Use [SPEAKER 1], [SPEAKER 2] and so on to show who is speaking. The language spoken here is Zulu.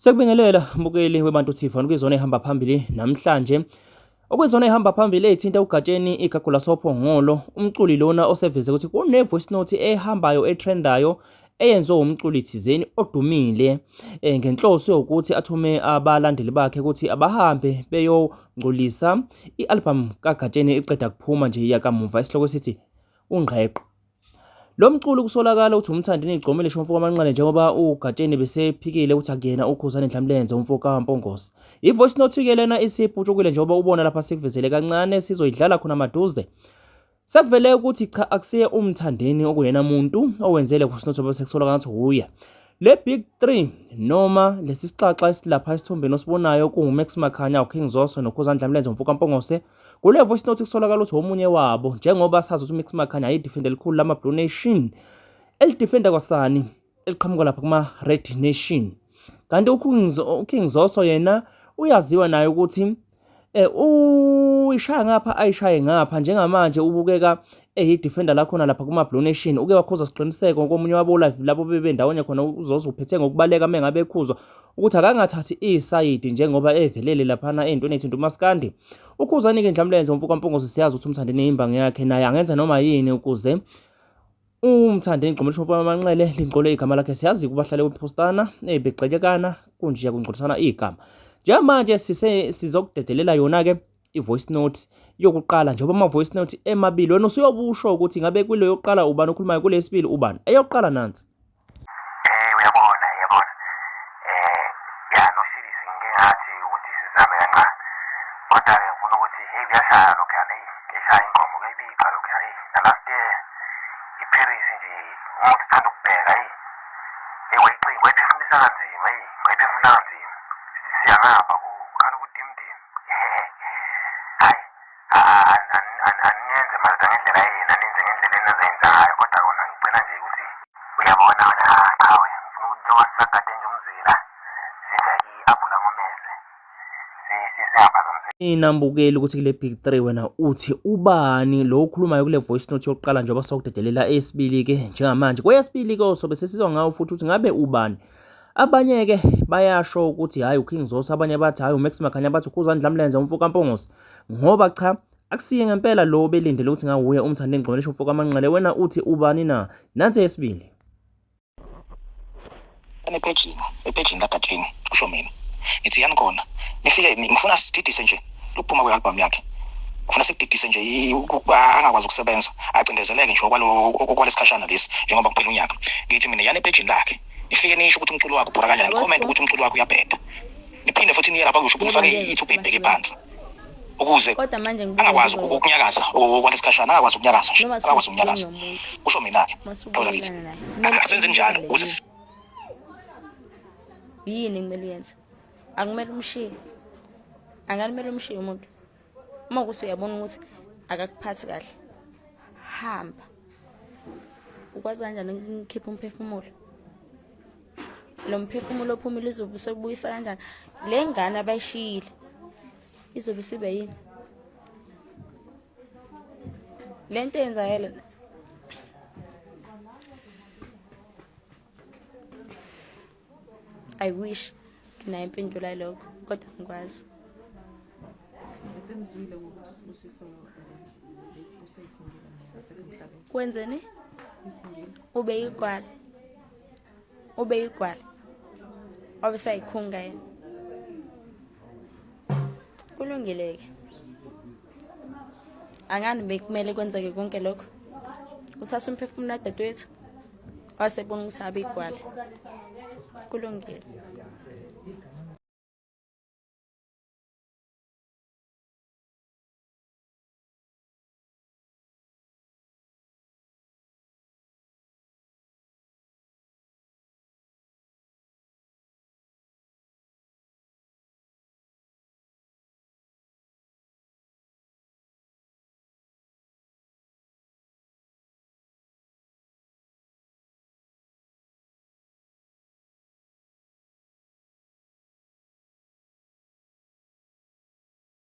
[SPEAKER 1] Sekubingelela mbukeli weBantu TV kwizona ehamba phambili namhlanje. Okwizona ehamba phambili ethinta uGatsheni igagula sophongolo, umculi lona oseveze ukuthi kune voice note ehambayo etrendayo eyenziwe umculi thizeni odumile eh, ngenhloso yokuthi athume abalandeli bakhe ukuthi abahambe beyongcolisa i-album kaGatsheni eqeda kuphuma nje yakamuva isihloko esithi Ungqeqo. Lo mculi kusolakala ukuthi uMthandeni igcome lisho umfo kaManqele njengoba uGatsheni besephikile ukuthi akuyena uKhuzani Ndlamlenze umfo kaMpongose. I-voice note-ke lena isiputshukile njengoba ubona lapha sikuvezele kancane sizoyidlala khona maduze. Sekuvele ukuthi cha akusiye uMthandeni okuyena muntu owenze le voice note ngoba sekusolakala ngathi wuye. Le Big 3 noma lesi sixaxa esilapha esithombeni osibonayo kunguMax Makhanya, uKing Zoso noKhuzani Ndlamlenze umfo kaMpongose. Kule voice note kusolakala ukuthi omunye wabo njengoba sazi ukuthi uMix Makhanya ayidefender elikhulu lama Blue Nation elidefender kwasani eliqhamuka lapha kuma Red Nation. Kanti uKing Zoso yena uyaziwa naye ukuthi eh uyishaya ngapha ayishaye ngapha njengamanje ubukeka eyi-defender lakhona lapha kuma-Blue Nation uke wakhuza siqiniseko komunye wabo live labo bebendawonye khona uzoze uphethe ngokubaleka uma ngabe ekhuzwa ukuthi akangathathi isayidi njengoba evelele laphana entweni ethinta umaskandi ukhuzani-ke ndlamlenze umfo kaMpungose siyazi ukuthi umthandeni imbangi yakhe naye angenza noma yini ukuze umthandeni igqomo lisho amanxele lingcole igama lakhe siyazi kubahlale bephostana begxekekana kunje kungcolisana igama njengamanje sise sizokudedelela yona-ke i-voice note yokuqala njengoba ama-voice note emabili wena usuyobusho ukuthi ngabe kulo yokuqala ubani okhulumayo kulesibili ubani eyokuqala nansi
[SPEAKER 2] Eh uyabona uyabona. Eh ya noshilisi ngike ngathi ukuthi sizame kancane. Kodwa ke ngifuna ukuthi hey kuyashaya lokhuyana hey kuyashaya ingqomo kuyayibika lokhuyana hey nalast year iParis nje umuntu uthanda ukubheka hey hey wayicinga wayiphefumulisa kanzima hey wayiphefumula kanzima siya ngapha kukhala ubudimdimi hayi Aniyenze madoda ngendlela yenu, aninze ngendlela enizoyenza ngayo, kodwa kona ngicela nje ukuthi uyabona wena qhawe, ngifuna ukuthi njengoba sisagade nje umzila, sidla i-aphula ngomese, sihamba nomzila.
[SPEAKER 1] Mina mbukeli ukuthi kule big 3 wena uthi ubani lo okhulumayo kule voice note yokuqala njengoba sawudedelela eyesibili ke njengamanje kweyesibili ke osobe sesizwa ngawo futhi ukuthi ngabe ubani abanye-ke bayasho ukuthi hhayi uKing Zoso abanye bathi hhayi uMax Makhanya bathi uKhuzani Dlamlenze umfo kaMpongose ngoba cha akusiye ngempela lo obelindele ukuthi ngawuye umthande ngcono lisho mfoka amanqele wena uthi ubani na nansi eyesibili
[SPEAKER 2] ephejini ephejini kagatsheni kusho mina ngithi yani khona nifike ngifuna sididise nje lokuphuma kwe-album yakhe ngifuna sikudidise nje angakwazi ukusebenza acindezeleke nje okwalesikhashana lesi njengoba kuphela unyaka ngithi mina yani ephejini lakhe nifike nisho ukuthi umculo wakhe ubhora kanjani comment ukuthi umculo wakhe uyabheda niphinde futhi niye lapha kusho nifake ithupha ibheke phansi ukuze
[SPEAKER 3] Kodwa manje ngibuza
[SPEAKER 2] angakwazi
[SPEAKER 3] umbuzo
[SPEAKER 2] ukunyakaza okwalesikhashana angakwazi ukunyakaza nje
[SPEAKER 3] Noma
[SPEAKER 2] angakwazi ukunyakaza
[SPEAKER 3] nomuntu
[SPEAKER 2] kusho mina-ke
[SPEAKER 3] mase
[SPEAKER 2] thola kithi
[SPEAKER 3] ubuyelana naye kumele
[SPEAKER 2] asenze njalo
[SPEAKER 3] umyale
[SPEAKER 2] ukuze
[SPEAKER 3] yini? Yini kumele uyenze? Akumele umshiye. Angalimele umshiye umuntu. Uma kuthi uyabona ukuthi akakuphathi kahle. Hamba. Ukwazi kanjani ukukhipha umphefumulo? Lo mphefumulo ophumile uzobe usebuyisa kanjani? Le ngane abayishiyile izobe isibe yini? Le nto eyenzakele I wish nginayo impendulo yalokho kodwa angikwazi.
[SPEAKER 4] Senizwile ngokuthi uSibusiso eh, useyifundile nasekho emhlabeni.
[SPEAKER 3] Wenzeni?
[SPEAKER 4] Uyifundile.
[SPEAKER 3] Ube yigwala. Ube yigwala. Wabe sayikhunga yena. Kulungile-ke. Angani bekumele kwenzeke konke lokho. Uthatha umphefumulo kadadewethu wasebona ukuthi abe igwala. Kulungile.